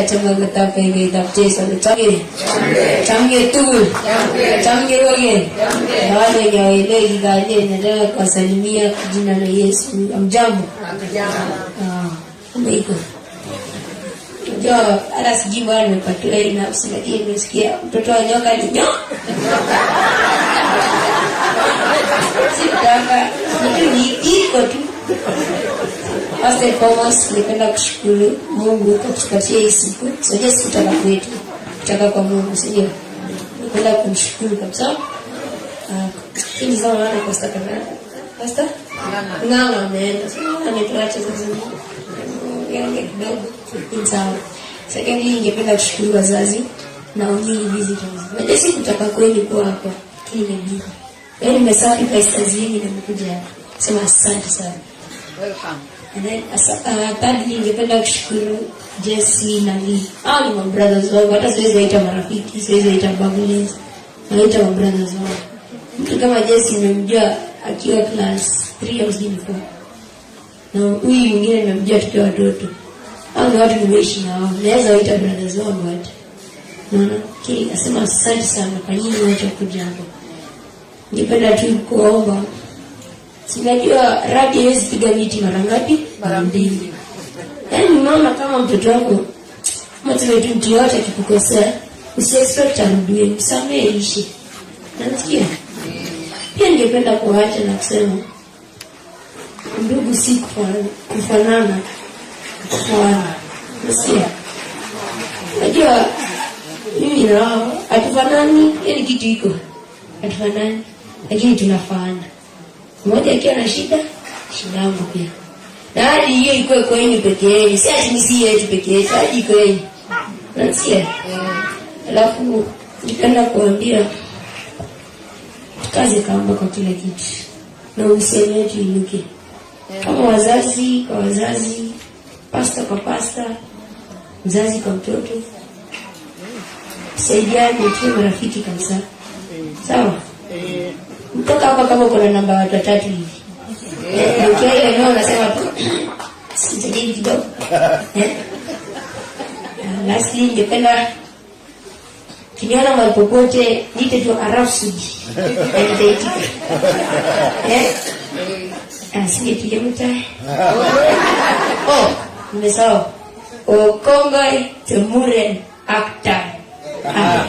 Achame kotab Jesu. Chamgei. Chamgei tugul. Chamgei kokeny. Na wale wenye hawaelewi Kikale, nataka kuwasalimia kwa jina la Yesu. Hamjambo? Ah, kama iko. Unajua hata sijui mbona nimepatiwa hii nafsi, lakini nimesikia mtoto wa nyoka ni nyoka. Sikutaka, ni iko tu. First and foremost, ningependa kushukuru Mungu kwa kutupatia hii siku. Sio si kutoka kwetu, kutoka kwa Mungu, si ndio? Ningependa kumshukuru kabisa. Lakini sasa naona Pastor kana. Pastor? Ng'ang'a ameenda. Sasa ametuacha sasa. Yange kidogo. Ni sawa. Secondly, ningependa kushukuru wazazi na nyinyi visitors. Unajua si kutoka kwenu kuwa hapa, lakini imebidi. Yaani nimesacrifice kazi yenu na nimekuja hapa. Sema asante sana. Welcome. And then thirdly, ningependa kushukuru Jesse na Lee. Hao ni mabrothers wangu, hata siwezi waita marafiki, siwezi waita babbles, nawaita mabrothers wangu. Mtu kama Jesse nimemjua akiwa class 3 au sijui ni 4. Na huyu mwingine nimemjua tukiwa watoto. Hao ni watu nimeishi na wao. Naweza waita brothers wangu hata. Naona, okay, nasema asante sana kwa nyinyi wote kuja hapa. Ningependa tu kuomba. Sinajua radi haiwezi piga miti mara ngapi? Mara mbili. Yaani unaona kama mtoto wako kama tuseme tu mtu yote akikukosea, usiexpect arudie, msamehe ishi. Unasikia? Pia ningependa kuacha na kusema ndugu si kufanana, kufaana. Unasikia? Unajua mimi na wao hatufanani, yani kitu iko. Hatufanani, lakini tunafaana. Mmoja akiwa na shida, shida yangu pia. Na hadi hiyo ikuwe kwenu peke yenu, si ati ni si yetu peke yetu, hadi iko yenu. Unasikia? Alafu nipenda kuambia tukaze kamba kwa kila kitu na uhusiano wetu inuke, kama wazazi kwa wazazi, pasta kwa pasta, mzazi kwa mtoto, tusaidiane, tuwe marafiki kabisa, sawa? Mtoka hapa kama uko na namba watu watatu hivi, ukiwa ile eneo unasema tu sitajiri kidogo. Eh? Lastly, ningependa kiniona mahali popote niite tu Arap Suji na nitaitika. Eh? Ah, singepiga mtae. Oh, nimesahau. Okongoi temuren ak tai. Ah.